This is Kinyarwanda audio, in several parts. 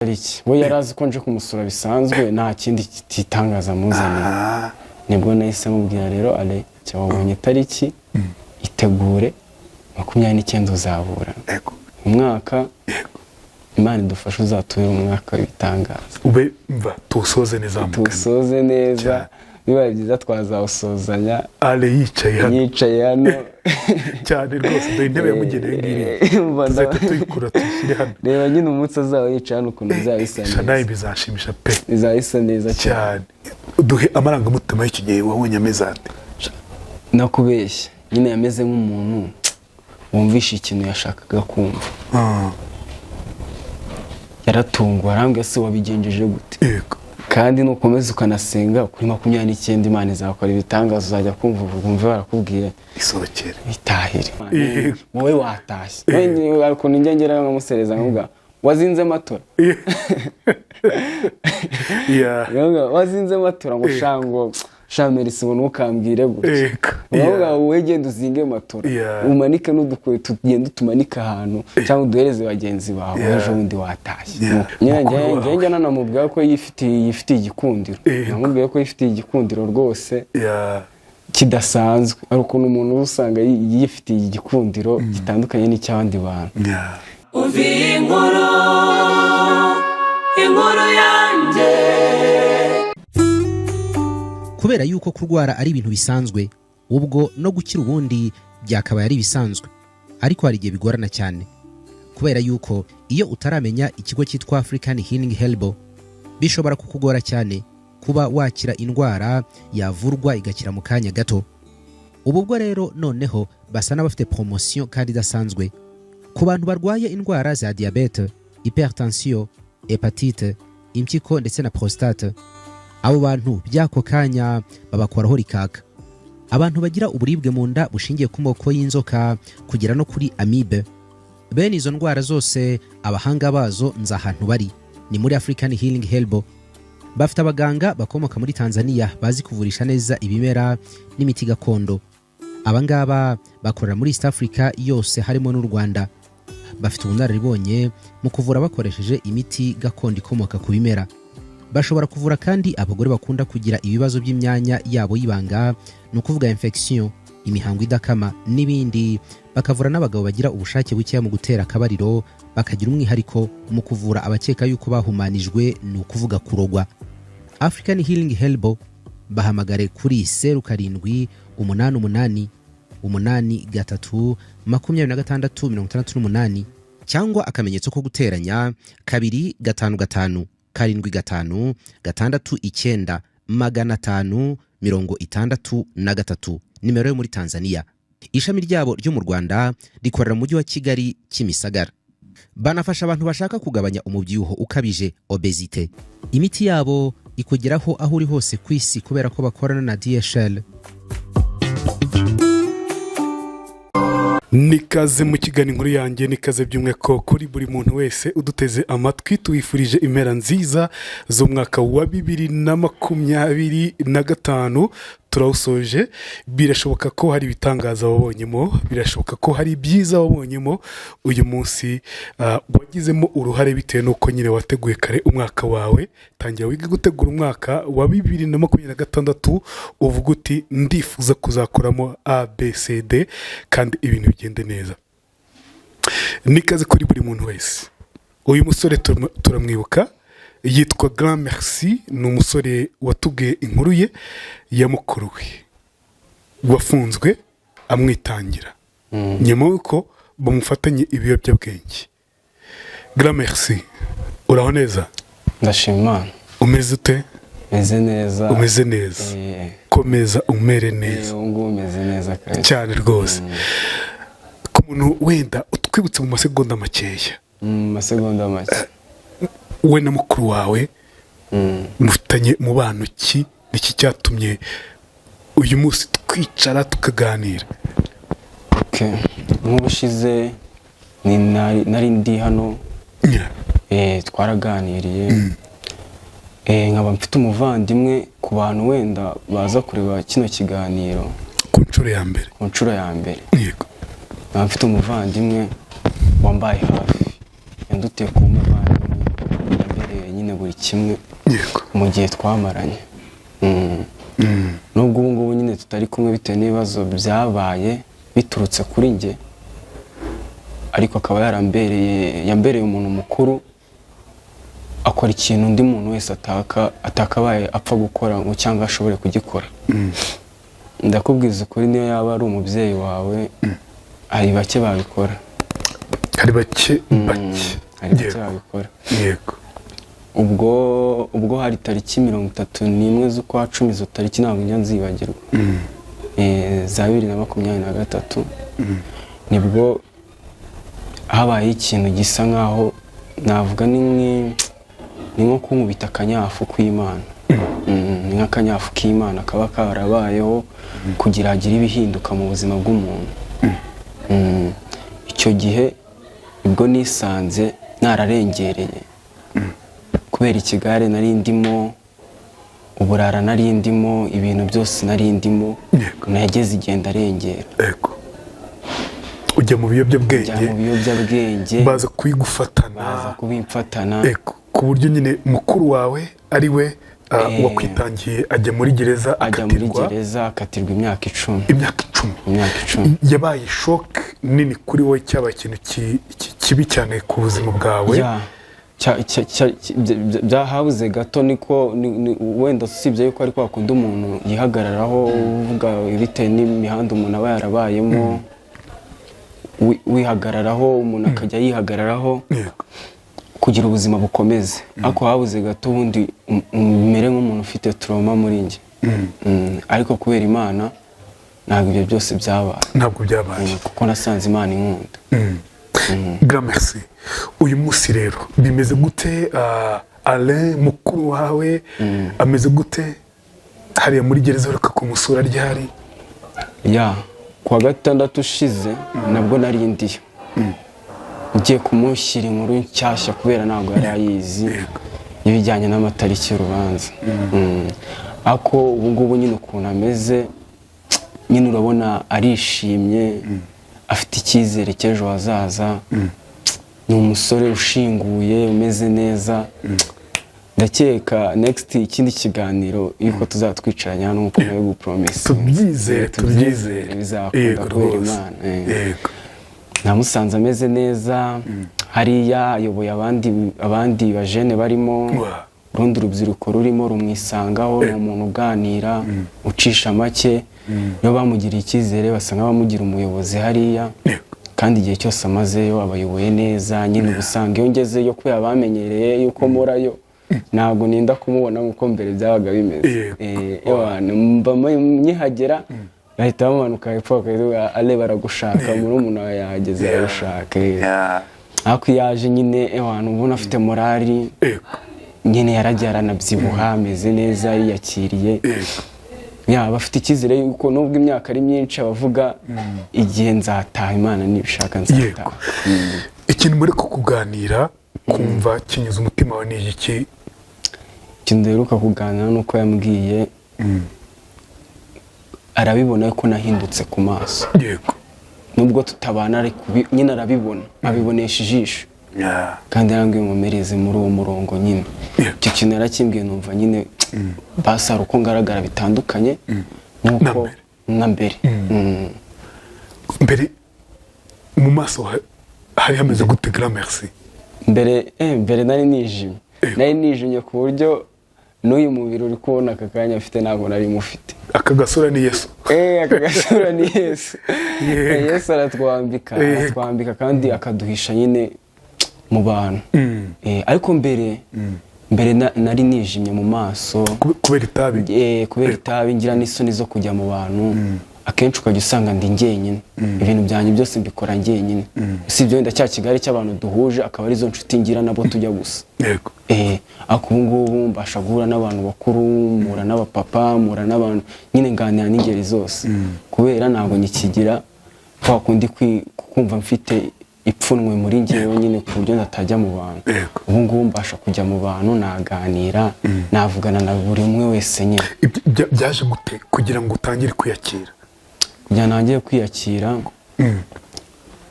Iki we yari azi ko nje kumusura bisanzwe, nta kindi kitangaza muzaniye. Nibwo nahise mubwira rero: "Ale, wabonye itariki, itegure, 29 uzabura umwaka. Imana idufashe, uzatubere umwaka w'ibitangaza." Ube mva tuwusoze neza mugani. Tuwusoze neza. Cyane. Bibaye byiza twazawusozanya Ale yicaye hano. Yicaye hano. Cyane rwose, dore intebe yamugenewe ngiriya. Umva, tuzahita tuyikura tuyishyire hano. Reba nyine umunsi azaba yicaye hano ukuntu bizaba bisa Sha, nawe neza. Bizashimisha pe. Bizaba bisa neza cyane. Cyane. Duhe amarangamutima y'icyo gihe, wabonye ameze ate? Nakubeshya, nyine yameze nk'umuntu wumvishe ikintu yashakaga kumva. Yaratunguwe, arambwira: "Se wabigenjeje gute?" Kandi nukomeza ukanasenga kuri 29, Imana izakora ibitangaza, uzajya kumva wumve barakubwiye isohokere. Itahire. Wowe watashye. Hari ukuntu njya ngera nkamusereza, nkavuga: "Wazinze matora?" Nkavuga: "Wazinze matora?" Ngo shango sha Merci, ngo ntukambwire gutya. Uravuga: "Wowe genda uzinge matora, umanike n'udukweto, tugende utumanike ahantu cyangwa uduhereze bagenzi bawe." Ejo bundi watashye. Nyine Mukuru wawe. Njye njya nanamubwira ko yifitiye igikundiro. Namubwiye ko yifitiye igikundiro rwose kidasanzwe. Hari ukuntu umuntu uba usanga yifitiye igikundiro gitandukanye n'icy'abandi bantu. Umva iyi nkuru, inkuru yanjye. Kubera yuko kurwara ari ibintu bisanzwe, ubwo no gukira ubundi byakabaye ari ibisanzwe, ariko hari igihe bigorana cyane, kubera yuko iyo utaramenya ikigo cyitwa African Healing Herbal, bishobora kukugora cyane kuba wakira indwara yavurwa igakira mu kanya gato. Ubu bwo rero noneho basa n'abafite promotion kandi idasanzwe ku bantu barwaye indwara za diyabete, hypertension, hépatite, impyiko ndetse na prostate. Abo bantu by'ako kanya babakoraho rikaka. Abantu bagira uburibwe mu nda bushingiye ku moko y'inzoka kugera no kuri amibe, bene izo ndwara zose abahanga bazo nzi ahantu bari, ni muri African Healing Herbal. Bafite abaganga bakomoka muri Tanzania bazi kuvurisha neza ibimera n'imiti gakondo. Abangaba bakorera muri East Africa yose, harimo n'u Rwanda. Bafite ubunararibonye mu kuvura bakoresheje imiti gakondo ikomoka ku bimera. Bashobora kuvura kandi abagore bakunda kugira ibibazo by'imyanya yabo y'ibanga, ni ukuvuga infection, imihango idakama n'ibindi. Bakavura n'abagabo bagira ubushake bukeya mu gutera akabariro. Bakagira umwihariko mu kuvura abakeka yuko bahumanijwe, ni ukuvuga kurogwa. African Healing Herbal, bahamagare kuri 0788 83 26 68 cyangwa akamenyetso ko guteranya 255 756 9 563, nimero yo muri Tanzania. Ishami ryabo ryo mu Rwanda rikorera mu mujyi wa Kigali, Kimisagara. Banafasha abantu bashaka kugabanya umubyibuho ukabije, obésité. Imiti yabo ikugeraho aho uri hose ku isi kubera ko bakorana na DHL. Nikaze mu kiganiro Inkuru Yanjye. Nikaze by'umwihariko kuri buri muntu wese uduteze amatwi. Tuwifurije impera nziza z'umwaka wa 2025. Turawusoje. Birashoboka ko hari ibitangaza wabonyemo, birashoboka ko hari ibyiza wabonyemo. Uyu munsi wagizemo uruhare bitewe n'uko nyine wateguye kare umwaka wawe. Tangira wige gutegura umwaka wa 2026, uvuga uti: "Ndifuza kuzakoramo A B C D", kandi ibintu bigende neza. Nikaze kuri buri muntu wese. Uyu musore turamwibuka, yitwa Grand Merci. Ni umusore watubwiye inkuru ye ya mukuru we wafunzwe amwitangira nyuma y'uko bamufatanye ibiyobyabwenge. Grand Merci, uraho neza? Ndashima Imana. Umeze ute? Meze neza. Umeze neza? Eh. Komeza umere neza. Ubu ngubu umeze neza kabisa. Cyane rwose. Ku muntu wenda utwibutse mu masegonda makeya, Mu masegonda make, we na mukuru wawe mufitanye mubano ki? Niki cyatumye uyu munsi twicara tukaganira? Okay. Nk'ubushize ni nari ndi hano. Twaraganiriye. Nkaba mfite umuvandimwe. Ku bantu wenda baza kureba kino kiganiro ku nshuro ya mbere, ku nshuro ya mbere, nkaba mfite umuvandimwe wambaye hafi, yandutiye kuba umuvandimwe. buri kimwe mu gihe twamaranye. Nubwo ubu ngubu nyine tutari kumwe bitewe n'ibibazo byabaye biturutse kuri njye, ariko akaba yambereye umuntu mukuru, akora ikintu undi muntu wese atakabaye apfa gukora ngo cyangwa ashobore kugikora. Ndakubwiza ukuri, niyo yaba ari umubyeyi wawe, hari bake babikora. Hari bake bake. Hari bake babikora. Ubwo hari tariki 31 z'ukwa 10, izo tariki ntabwo njya nzibagirwa, za 2023, nibwo habaye ikintu gisa nkaho navuga ni nko kunkubita akanyafu kw'Imana. Ni nk'akanyafu k'Imana kaba karabayeho kugira hagire ibihinduka mu buzima bw'umuntu. Icyo gihe nibwo nisanze nararengereye kubera ikigare nari ndimo, uburara nari ndimo, ibintu byose nari ndimo. Nageze igihe ndarengera. Yego, ujya mu Njya biyobyabwenge. mu biyobyabwenge. Baza kuyigufatana. Baza kubimfatana. Yego, ku buryo nyine mukuru wawe ari we wakwitangiye ajya muri gereza, Ajya muri akatirwa gereza, akatirwa imyaka 10. Imyaka 10. Imyaka 10. Yabaye shock nini kuri wowe, cyabaye ikintu kibi cyane ku buzima bwawe. Ya, byahabuze gato niko wenda usibye yuko ari kwa kundi umuntu yihagararaho uvuga bitewe n'imihanda umuntu aba yarabayemo, wihagararaho, umuntu akajya yihagararaho kugira ubuzima bukomeze, ariko habuze gato ubundi umere nk'umuntu ufite trauma muri njye. Ariko kubera Imana ntabwo ibyo byose byabaye. Ntabwo byabaye. Kuko nasanze Imana inkunda. Grand merci. Uyu munsi rero bimeze gute? Alain mukuru wawe ameze gute hariya muri gereza? Uheruka kumusura ryari? Ya, kuwa gatandatu ushize nabwo nari ndiyo, ngiye kumushyira inkuru nshyashya kubera ntabwo yari ayizi y'ibijyanye n'amatariki y'urubanza. Ariko ubu ngubu nyine ukuntu ameze nyine urabona arishimye, afite icyizere cy'ejo hazaza, ni umusore ushinguye, umeze neza. Ndakeka next ikindi kiganiro yuko tuzatwicaranya hano nk'uko nawe gupromise. Tubyizere, tubyizere. Bizakunda kubera Imana. Namusanze ameze neza hariya, ayoboye abandi bajene barimo, urundi rubyiruko rurimo rumwisangaho. Ni umuntu uganira, ucisha make. Iyo bamugiriye icyizere basa nk'abamugira umuyobozi hariya, kandi igihe cyose amazeyo abayoboye neza nyine. Uba usanga iyo ngezeyo, kubera bamenyereye yuko murayo, ntabwo ninda kumubona nk'uko mbere byabaga bimeze. Ewana, mba nkihagera bahita bamanuka hepfo bakavuga: "Ale baragushaka, murumuna wawe yahageze, aragushaka." Ariko iyo aje nyine, ewana, ubona afite morali nyine, yaragiye aranabyibuha, ameze neza, yiyakiriye. Yaba afite icyizere yuko nubwo imyaka ari myinshi, abavuga igihe nzataha, Imana nibishaka nzataha. Ikintu muri ko kuganira kumva kinyuze umutima wawe ni iki? Ikintu duheruka kuganira ni uko yambwiye arabibona ko nahindutse ku maso. Nubwo tutabana, ariko nyine arabibona, abibonesha ijisho, kandi yarambwiye ngo mereze muri uwo murongo nyine. Icyo kintu yarakimbwiye, numva nyine basi hari uko ngaragara bitandukanye nk'uko Na mbere. Na mbere. Mbere mu maso hari hameze gute, Grand Merci? Mbere nari nijimye. Nari nijimye ku buryo n'uyu mubiri uri kubona aka kanya afite ntabwo nari mufite. Aka gasura ni Yesu. Aka gasura ni Yesu. Yesu aratwambika, aratwambika kandi akaduhisha nyine mu bantu. Ariko mbere nari nijimye mu maso. Kubera itabi. Kubera itabi, ngira n'isoni zo kujya mu bantu. Akenshi ukajya usanga ndi njyenyine, ibintu byanjye byose mbikora njyenyine, usibye wenda cya kigare cy'abantu duhuje, akaba arizo nshuti ngira nabo tujya gusa. Ariko ubu ngubu mbasha guhura n'abantu bakuru, mpura n'abapapa, mpura n'abantu nyine, nganira n'ingeri zose, kubera ntabwo nyikigira kwa kundi kumva mfite ipfunwe muri njyewe nyine ku buryo natajya mu bantu. Ubu ngubu mbasha kujya mu bantu, naganira, navugana na buri umwe wese nyine. Ibyo byaje gute kugira ngo utangire kwiyakira? Kugira ngo ntangire kwiyakira,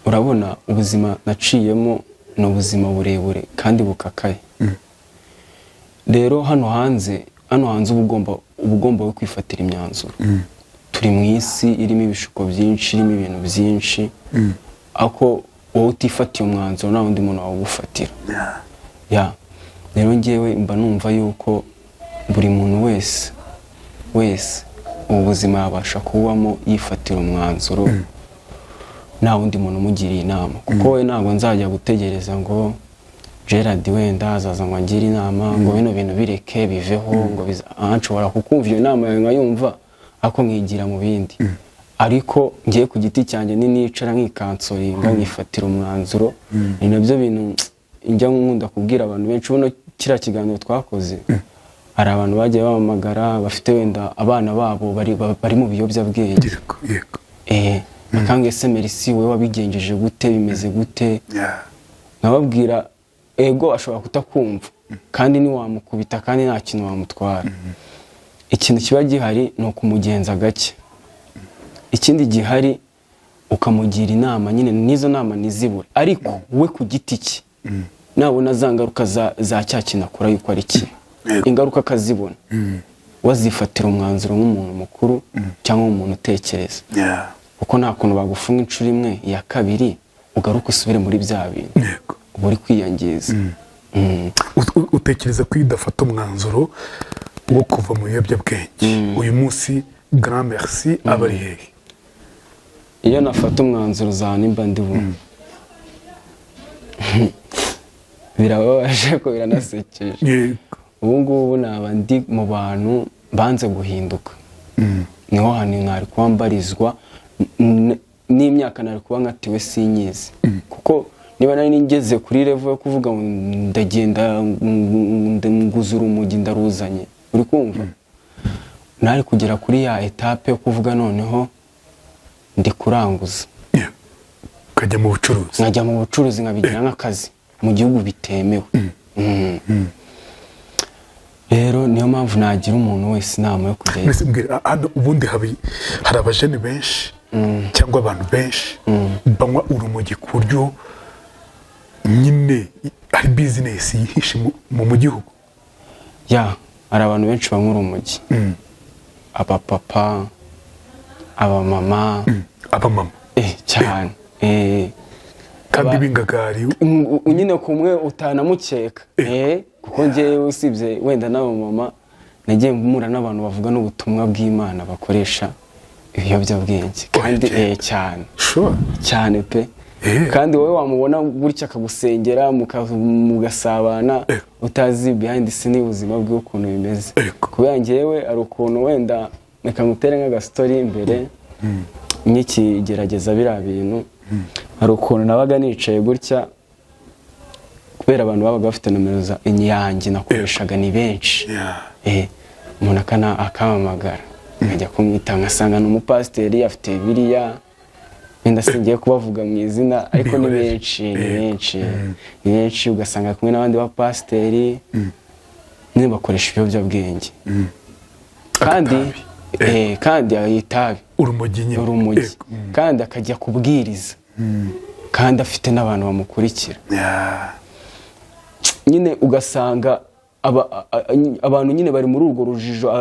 urabona ubuzima naciyemo ni ubuzima burebure kandi bukakaye. Rero hano hanze uba ugomba we kwifatira imyanzuro. Turi mu isi irimo ibishuko byinshi, irimo ibintu byinshi, ariko wowe utifatiye umwanzuro, nta wundi muntu wawugufatira. Ya, rero ngewe mba numva yuko buri muntu wese wese ubu buzima yabasha kubamo yifatira umwanzuro, nta wundi muntu umugiriye inama, kuko we ntabwo nzajya gutegereza ngo Gerard wenda azaza ngo angire inama ngo bino bintu bireke, biveho, ngo nshobora kukumva iyo nama yawe nkayumva, ariko nkigira mu bindi. Ariko ngiye ku giti cyanjye nicara nkikansoringa, nkifatira umwanzuro. Ni nabyo bintu njya nkunda kubwira abantu benshi. Ubona kiriya kiganiro twakoze, hari abantu bagiye bahamagara bafite wenda abana babo bari mu biyobyabwenge. yego yego Bakambwira: "Ese Merci, wowe wabigenjeje gute? Bimeze gute?" Nkababwira: ego, ashobora kutakumva, kandi ntiwamukubita, kandi nta kintu wamutwara. Ikintu kiba gihari ni ukumugenza gake. Ikindi gihari, ukamugira inama nyine, n'izo nama ntizibure, ariko we ku giti cye nabona za ngaruka za cya kintu akora yuko ari kibi, ingaruka akazibona, wazifatira umwanzuro nk'umuntu mukuru cyangwa nk'umuntu utekereza, kuko nta kuntu bagufunga inshuro imwe, iya kabiri ugaruke usubire muri bya bintu, uba uri kwiyangiza. Utekereza ko iyo udafata umwanzuro wo kuva mu biyobyabwenge, uyu munsi Grand Merci aba ari hehe? Iyo nafata umwanzuro za nimba ndi bumwe, birababaje ko biranasekeje. Ubu ngubu naba ndi mu bantu banze guhinduka. Niho hantu mwari kuba mbarizwa, n'imyaka nari kuba nkatiwe sinyizi, kuko niba nari ngeze kuri level yo kuvuga ngo ndagenda nguza urumogi ndaruzanye, uri kumva nari kugera kuri ya étape yo kuvuga noneho ndi kuranguza. Yeah. Ukajya mu bucuruzi. Nkajya mu bucuruzi, nkabigira nk'akazi mu gihugu bitemewe. Rero niyo mpamvu nagira umuntu wese inama yo kujya Mbese mbwira, hano ubundi hari abajene benshi cyangwa abantu benshi banywa urumogi ku buryo nyine ari bizinesi yihishe mu gihugu? Ya, hari abantu benshi banywa urumogi, abapapa, abamama. Abamama? Cyane. Kandi b'ingagari. Nyine kumwe utanamukeka, kuko ngewe usibye wenda n'abamama, nagiye mpura n'abantu bavuga n'ubutumwa bw'Imana bakoresha ibiyobyabwenge kandi cyane. Cyane pe. Kandi wowe wamubona gutya akagusengera, mugasabana, utazi behind the scene y'ubuzima bwe ukuntu bimeze. Kubera ngewe hari ukuntu wenda, reka ngutere nk'agastori, imbere nkikigerageza biriya bintu, hari ukuntu nabaga nicaye gutya, kubera abantu babaga bafite nomero yanjye nakoreshaga ni benshi. Umuntu akampamagara, nkajya kumwita, nkasanga ni umupasiteri, afite biriya, wenda singiye kubavuga mu izina, ariko ni Bihorere. benshi, ni benshi, ni benshi. Ugasanga kumwe n'abandi bapasiteri nyine bakoresha ibiyobyabwenge kandi Agatabi. Kandi itabi. Urumogi nyine. Urumogi. Kandi akajya kubwiriza, kandi afite n'abantu bamukurikira. Nyine ugasanga abantu nyine bari muri urwo rujijo,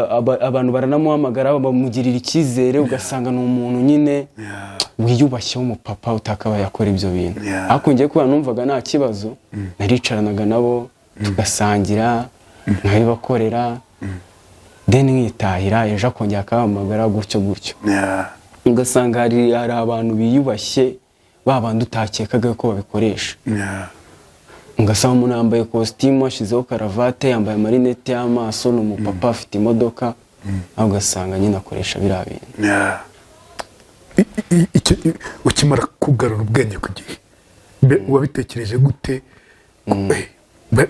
abantu baranamuhamagara, bamugirira icyizere, ugasanga ni umuntu nyine wiyubashye w'umupapa utakabaye akora ibyo bintu. Ariko ngiye kubera numvaga nta kibazo, naricaranaga nabo tugasangira, nkabibakorera, then nkitahira, ejo akongera akabahamagara, gutyo gutyo. Ugasanga hari abantu biyubashye, ba bandi utakekaga ko babikoresha. Ugasanga umuntu yambaye kositimu, ashyizeho karavate, yambaye amarinete y'amaso, ni umupapa, afite imodoka, nawe ugasanga nyine akoresha biriya bintu. Yeah. Ukimara kugarura ubwenge ku gihe, wabitekereje gute?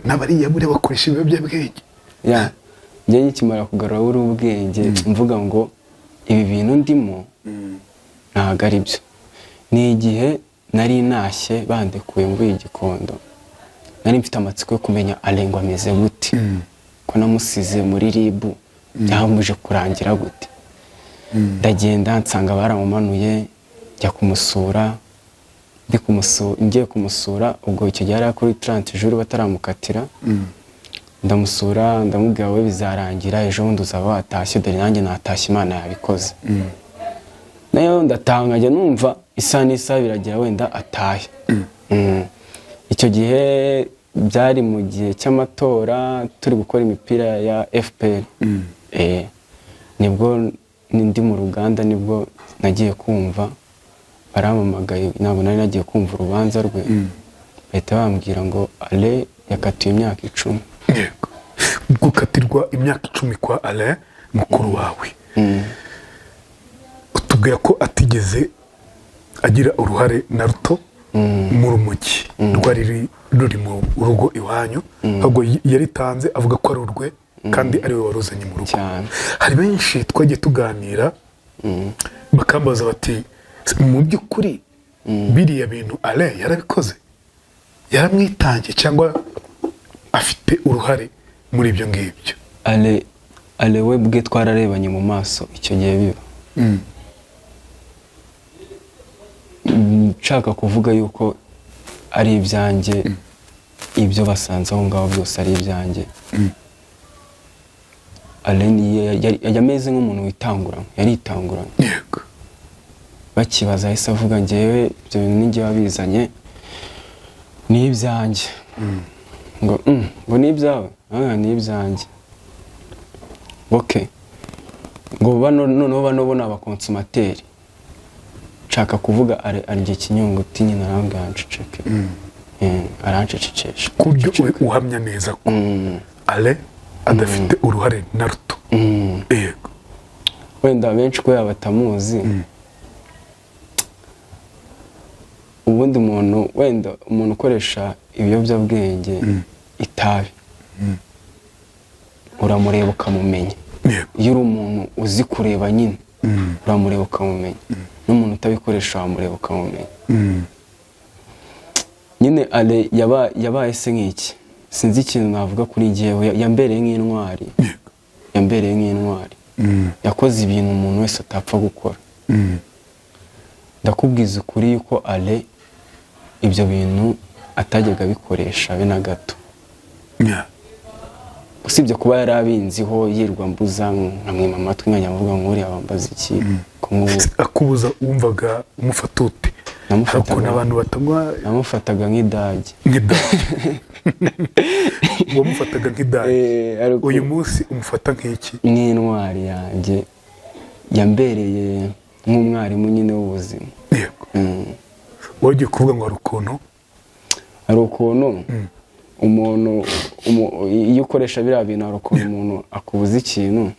N'abariya buriya bakoresha ibiyobyabwenge? Ya, njye nkikimara kugarura buri ubwenge, mvuga ngo ibi bintu ndimo ntabwo ari byo. Ni igihe nari ntashye bandekuye mvuye i Gikondo, nari mfite amatsiko yo kumenya arengwa ameze gute, ko namusize muri RIB, byamuje kurangira gute. Ndagenda nsanga baramumanuye, njya kumusura, ngiye kumusura ubwo icyo gihe yari kuri 30 jours bataramukatira. Ndamusura, ndamubwira: "We, bizarangira, ejo bundi uzaba watashye, dore nanjye natashye, Imana yabikoze." Nayo ndataha, nkajya numva isaha n'isaha biragira wenda atahe. Icyo gihe byari mu gihe cy'amatora, turi gukora imipira ya FPR. Nibwo ndi mu ruganda, nibwo nagiye kumva barampamagaye. Ntabwo nari nagiye kumva urubanza rwe, bahita bambwira ngo Ale yakatiwe imyaka 10. Yego, gukatirwa imyaka 10 kwa Alain mukuru wawe, utubwira ko atigeze agira uruhare na ruto mu rumogi rwari ruri mu rugo iwanyu, ahubwo yaritanze avuga ko ari urwe kandi ari we waruzanye mu rugo. Cyane. Hari benshi twagiye tuganira bakambaza bati: "Mu by'ukuri biriya bintu Alain yarabikoze, yaramwitangiye cyangwa afite uruhare muri ibyo ngibyo?" Ale we bwe twararebanye mu maso icyo gihe biba. Nshaka kuvuga yuko ari ibyanjye, ibyo basanze aho ngaho byose ari ibyanjye. Alain yameze nk'umuntu witanguranywe, yaritanguranywe. Bakibaza ahise avuga: "Ngewe ibyo bintu ninjye wabizanye, ni ibyanjye." Ngo ngo ni ibyawe? Ah, ni ibyanjye. Ok, ngo bano noneho, bano bo ni abaconsommateur. Nshaka kuvuga arya ikinyunguti nyine, arambwira nceceke. Arancecekesha. Ku buryo uhamya neza ko Alain adafite uruhare na ruto? Yego. Wenda benshi kubera batamuzi, ubundi umuntu, wenda umuntu ukoresha ibiyobyabwenge, itabi, uramureba ukamumenya. Iyo uri umuntu uzi kureba nyine, uramureba ukamumenya. N'umuntu utabikoresha wamureba ukamumenya. Nyine Ale yabaye se nk'iki, sinzi ikintu navuga kuri njyewe, yambereye nk'intwari. Yambereye nk'intwari. Yakoze ibintu umuntu wese atapfa gukora. Ndakubwiza ukuri yuko Ale ibyo bintu atajyaga abikoresha be na gato. Usibye kuba yari abinziho, yirwa mbuza, nkamwima amatwi, nkajya mvuga ngo uriya wambaza iki ko nk'ubu. Akubuza wumvaga umufata ute? Hari ukuntu abantu batanywa. Namufataga nk'idage. Nk'idage, wamufataga nk'idage. Ariko Uyu munsi umufata nk'iki? Nk'intwari yanjye, yambereye nk'umwarimu nyine w'ubuzima. Wagiye kuvuga ngo hari ukuntu Hari ukuntu umuntu iyo ukoresha biriya bintu, hari ukuntu umuntu akubuza ikintu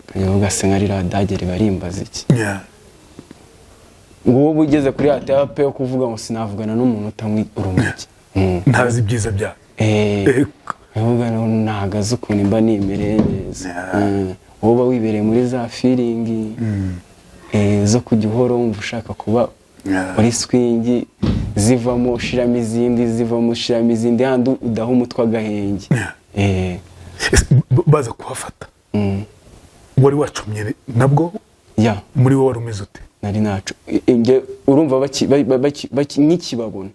ukajya uvuga: "Se nka ririya dage riba rimbaza iki?" Wowe ugeze kuri ya étape yo kuvuga ngo sinavugana n'umuntu utanywa urumogi. Ntazi ibyiza byayo. Uvuga ngo ntabwo azi ukuntu mba nimereye neza. Wowe uba wibereye muri za feeling zo kujya uhora wumva ushaka kuba muri swing, zivamo ushiramo izindi, zivamo ushiramo izindi, handi udaha umutwe agahenge. Ese baza kuhafata, wari wacumye nabwo? Ya. Muri wowe wari umeze ute? Nari nacu. Njye urumva nkikibabona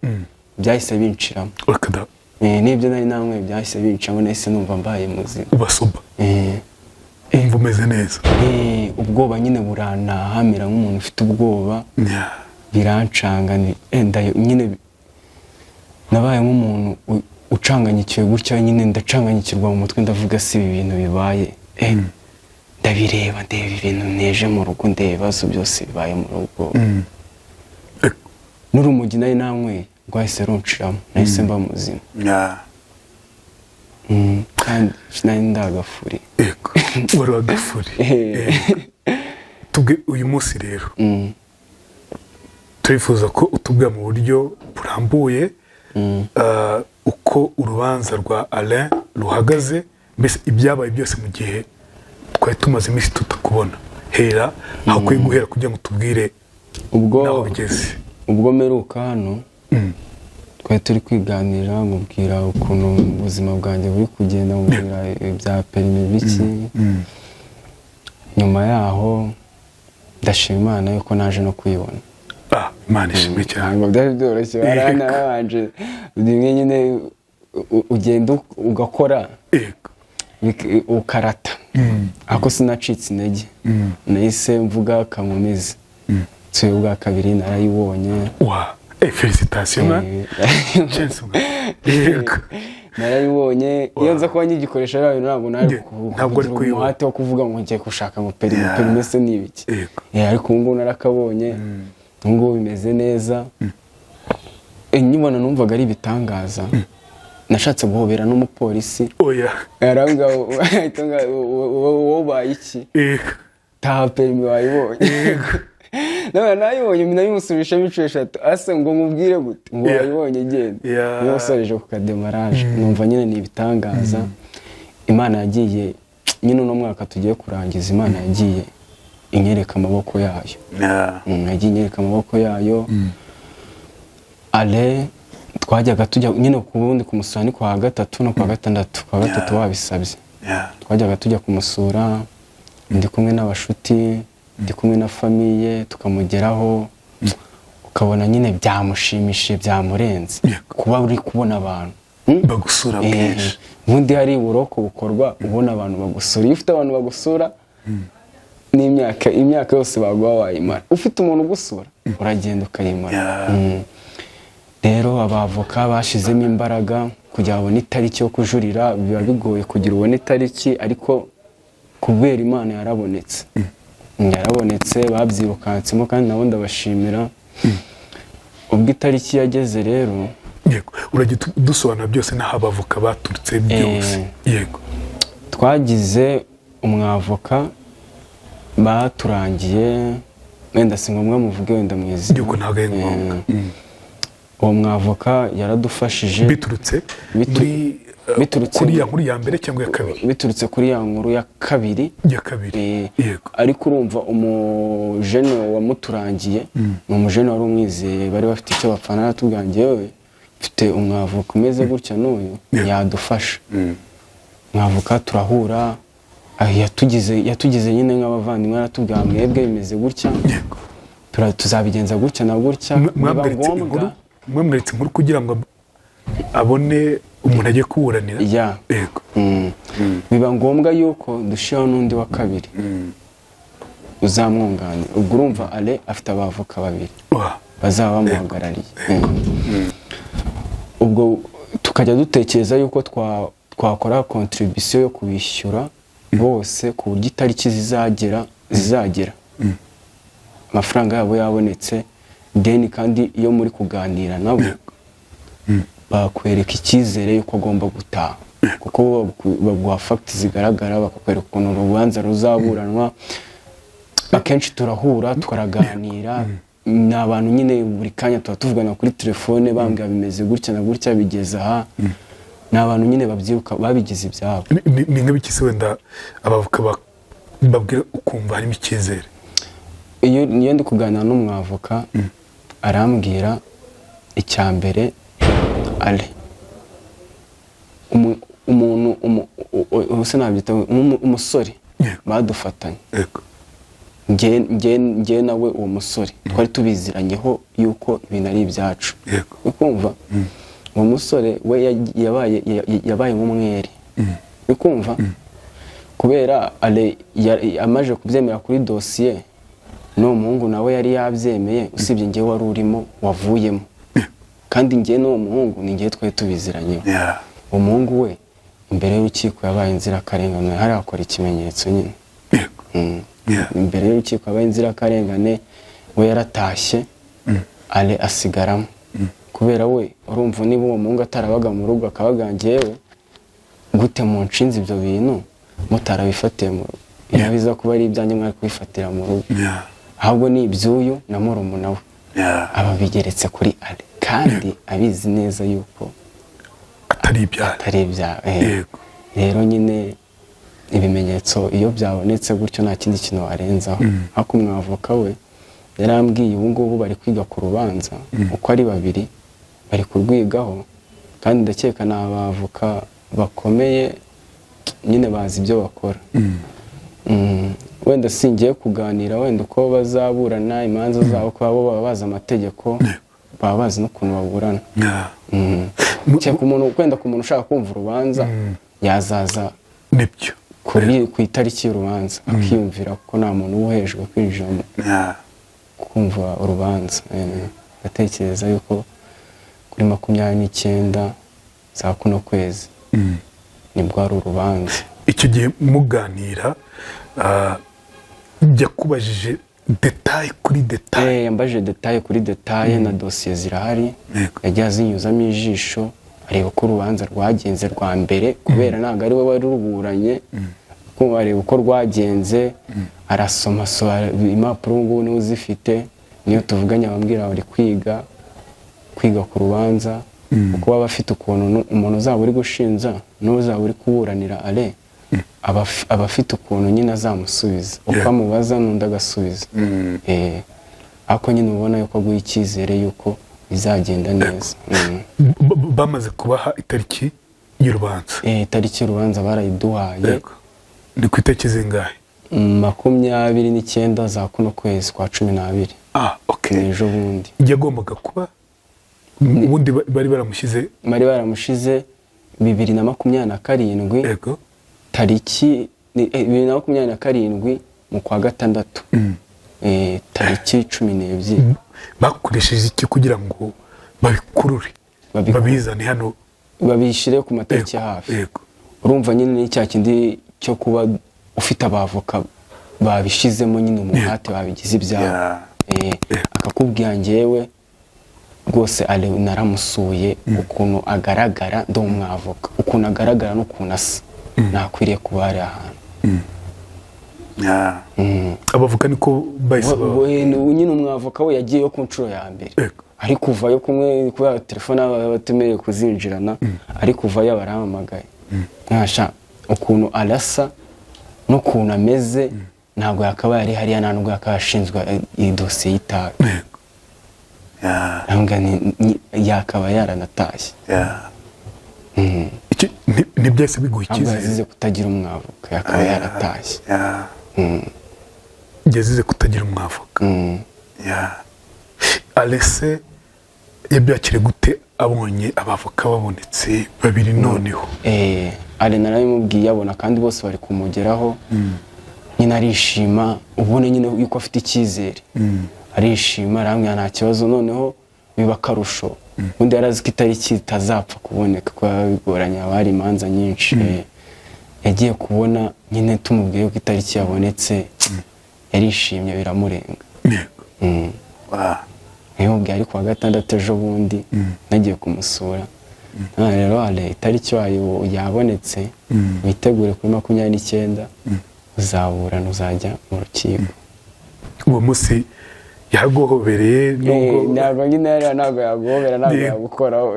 byahise binshiramo. Urakada. N'ibyo nari nanyweye byahise binshiramo, nahise numva mbaye muzima. Ubasoba, wumva umeze neza. Ubwoba nyine burantahamira nk'umuntu ufite ubwoba. Birancanga nyine nabaye nk'umuntu ucanganyikiwe gutya nyine, ndacanganyikirwa mu mutwe, ndavuga: "Si ibi bintu bibaye?" Ndabireba, ndeba ibintu neje mu rugo, ndeba ibibazo byose bibaye mu rugo. N'urumogi nari nanyweye rwahise runshiramo, nahise mba muzima. Kandi sinari ndagafuri. Yego, wari wagafuri. Tubwe uyu munsi rero, turifuza ko utubwira mu buryo burambuye uko urubanza rwa Alain ruhagaze, mbese ibyabaye byose mu gihe twari tumaze iminsi tutakubona. Hera aho ukwiye guhera kugira ngo tubwire Ubwo n'aho bigeze. Ubwo mperuka hano, twari turi kwiganira, mubwira ukuntu ubuzima bwanjye buri kugenda, mubwira ibya permis biki. Nyuma yaho ndashima Imana yuko naje no kuyibona. Ah, Imana ishimwe cyane. Ntabwo byari byoroshye, narabanje rimwe nyine. ugenda ugakora, ukarata, ariko sinacitse intege. Nahise mvuga kankomeze nsuye ubwa kabiri, narayibonye. Wa, félicitations man. Chance man. Yego. Narayibonye. Iyo nza kuba nkigikoresha biriya bintu, ntabwo nari Ntabwo ari kugira kuyibona. umuhate wo kuvuga ngo ngiye gushaka ngo permis. Permis se ni ibiki? Ariko ubu ngubu narakabonye, ubu ngubu bimeze neza. Nkibona numvaga ari ibitangaza, nashatse guhobera n'umupolisi. Oya. Arambwira, ahita ambwira, "Wowe ubaye iki? Taha, permis wayibonye." None nayibonye, nabimusubishamo inshuro eshatu. Ase ngo mubwire gute ngo wayibonye, genda. Niba usoreje ku kadémarrage, numva nyine ni ibitangaza. Imana yagiye nyine, uno mwaka tugiye kurangiza, Imana yagiye inyereka amaboko yayo. Yagiye inyereka amaboko yayo. Ale twajyaga tujya nyine ku wundi kumusura ni kwa gatatu no kwa gatandatu, kwa gatatu wabisabye. Twajyaga tujya kumusura ndi kumwe n'abashuti, ndi kumwe na famille, tukamugeraho ukabona nyine byamushimishije, byamurenze kuba uri kubona abantu. Bagusura bwinshi. Ubundi hari uburoko bukorwa ubona abantu bagusura. Iyo ufite abantu bagusura, n'imyaka imyaka yose baguha wayimara. Ufite umuntu ugusura, uragenda ukayimara. Rero abavoka bashizemo imbaraga kugira babone itariki yo kujurira. Biba bigoye kugira ubone itariki, ariko kubera Imana yarabonetse, yarabonetse. Babyirukansemo kandi nabo ndabashimira. Ubwo itariki yageze rero, Yego, urajya dusobanura byose n'aho abavoka baturutse byose. Yego. Twagize umwavoka baturangiye, wenda si ngombwa muvuge wenda mu izina. Yego, ntabwo ari ngombwa. Uwo mwavoka yaradufashije. Biturutse muri biturutse kuri ya nkuru ya mbere cyangwa iya kabiri? Biturutse kuri ya nkuru ya kabiri. Ya kabiri. Ariko urumva umujene wamuturangiye ni umujene wari umwizeye, bari bafite icyo bapfana. Aratubwira, njyewe mfite umwavoka umeze gutya n'uyu, yadufasha. Mwavoka turahura, yatugize nyine nk'abavandimwe. Aratubwira, mwebwe bimeze gutya, tuzabigenza gutya na gutya, biba Mwamweretse ngombwa. inkuru, mwamweretse inkuru kugira ngo abone umuntu agiye kuburanira? Ya. Biba ngombwa yuko dushyiraho n'undi wa kabiri uzamwunganira. Ubwo urumva Ale afite abavoka babiri bazaba bamuhagarariye. Ubwo tukajya dutekereza yuko twakora contribution yo kubishyura bose, ku buryo itariki zizagera amafaranga yabo yabonetse. Then kandi iyo muri kuganira nabo, bakwereka icyizere yuko agomba gutaha, kuko bo baguha facts zigaragara, bakakwereka ukuntu urubanza ruzaburanwa. Akenshi turahura tukaraganira, ni abantu nyine buri kanya tuba tuvugana kuri telefone, bambwira bimeze gutya na gutya, bigeze aha. Ni abantu nyine babyiruka babigize ibyabo. Ni nk'ibiki se wenda abavoka babwira ukumva harimo icyizere? Iyo ndi kuganira n'umwavoka, arambwira icya mbere, ale umuntu ubu se nabyita umusore badufatanye, njye nawe uwo musore twari tubiziranyeho yuko ibintu ari ibyacu. Ukumva uwo musore we yabaye nk'umwere, ukumva kubera ale amaze kubyemera kuri dosiye, n'uwo muhungu nawe yari yabyemeye, usibye njyewe wari urimo wavuyemo. Kandi njye n'uwo muhungu ni njyewe twari tubiziranyeho. Uwo muhungu we imbere y'urukiko yabaye inzirakarengane, hariya akora ikimenyetso nyine. Imbere y'urukiko yabaye inzirakarengane, we yaratashye, ale asigaramo. Kubera we urumva niba uwo muhungu atarabaga mu rugo, akabaga njyewe gute mu nshinzi ibyo bintu mutarabifatiye mu rugo? Iyo biza kuba ari ibyanjye, mwari kubifatira mu rugo. Ahubwo ni iby'uyu na murumuna we, aba bigeretse kuri ale kandi abizi neza yuko atari ibyaha. Atari ibyaha. Rero nyine ibimenyetso iyo byabonetse gutyo, nta kindi kintu warenzaho. Ariko umwavoka we yarambwiye, ubu ngubu bari kwiga ku rubanza uko ari babiri, bari kurwigaho, kandi ndakeka ni abavoka bakomeye nyine, bazi ibyo bakora. Wenda singiye kuganira wenda uko bazaburana imanza zabo, kuko bo baba bazi amategeko. Baba bazi n'ukuntu baburana. Yeah. Cyeka umuntu wenda, ku muntu ushaka kumva urubanza, yazaza Nibyo. ku itariki y'urubanza akiyumvira, kuko nta muntu uba uhejwe kwinjira mu kumva urubanza. Ndatekereza yuko kuri 29 za kuno kwezi nibwo hari urubanza. Icyo gihe muganira, yakubajije détail kuri détail? Yambajije détail kuri détail, na dosiye zirahari. Yagiye azinyuzamo ijisho, areba uko urubanza rwagenze rwa mbere, kubera ntabwo ari we wari ruburanye, kuko areba uko rwagenze, arasoma impapuro. Ubu ngubu niwe uzifite, niyo tuvuganye abambwira bari kwiga ku rubanza, kuko baba bafite ukuntu umuntu uzaba uri gushinja n'uzaba uri kuburanira ale aba afite ukuntu nyine azamusubiza uko amubaza n'undi agasubiza. Ariko nyine ubona yuko aguha icyizere yuko bizagenda neza. Bamaze kubaha itariki y'urubanza? Itariki y'urubanza barayiduhaye. Yego. Ni ku itariki zingahe? 29 za kuno kwezi kwa 12. Ah, okay. Ni ejo bundi. Yagombaga kuba ubundi bari baramushyize? Bari baramushize 2027. Tariki ni 2027 mu kwa gatandatu, tariki 12. Bakoresheje iki kugira ngo babikurure, babizane hano? Babishyire ku matariki ya hafi. Urumva nyine ni cya kindi cyo kuba ufite abavoka babishizemo nyine umuhate, babigize ibyabo. Akakubwira, njyewe rwose ale naramusuye, ukuntu agaragara, ndi umwavoka, ukuntu agaragara n'ukuntu asa, nakwiriye kuba hari ahantu. Abavoka niko bahise Nyine umwavoka we yagiyeyo ku nshuro ya mbere, ari kuvayo kumwe, kubera telefone aba batemerewe kuzinjirana, ari kuvayo barahamagaye, mwasha ukuntu arasa n'ukuntu ameze, ntabwo yakabaye ari hariya, nta nubwo yakabaye ashinzwe iyi dosiye y'itabi. Ntabwo yakaba yaranatashye. Ntibyahise biguha Ntabwo icyizere? yazize kutagira umwavoka, yakaba yaratashye. Yazize kutagira umwavoka. Alese yabyakire gute abonye abavoka babonetse babiri noneho? Ale narabimubwiye, abona kandi bose bari kumugeraho, nyine arishima, ubona nyine yuko afite icyizere, arishima, arambwira nta kibazo. Noneho biba akarusho, ubundi yari azi ko itariki itazapfa kuboneka kuko biba bigoranye, haba hari imanza nyinshi. Yagiye kubona nyine tumubwiye ko itariki yabonetse, yarishimye biramurenga. Yamubwiye ari kuwa gatandatu ejo bundi nagiye kumusura. None rero ale itariki wayo yabonetse, witegure kuri 29 uzaburana, uzajya mu rukiko. Uwo munsi yaguhobereye nubwo? Ntabwo nyine ntabwo yaguhobera, ntabwo yagukoraho.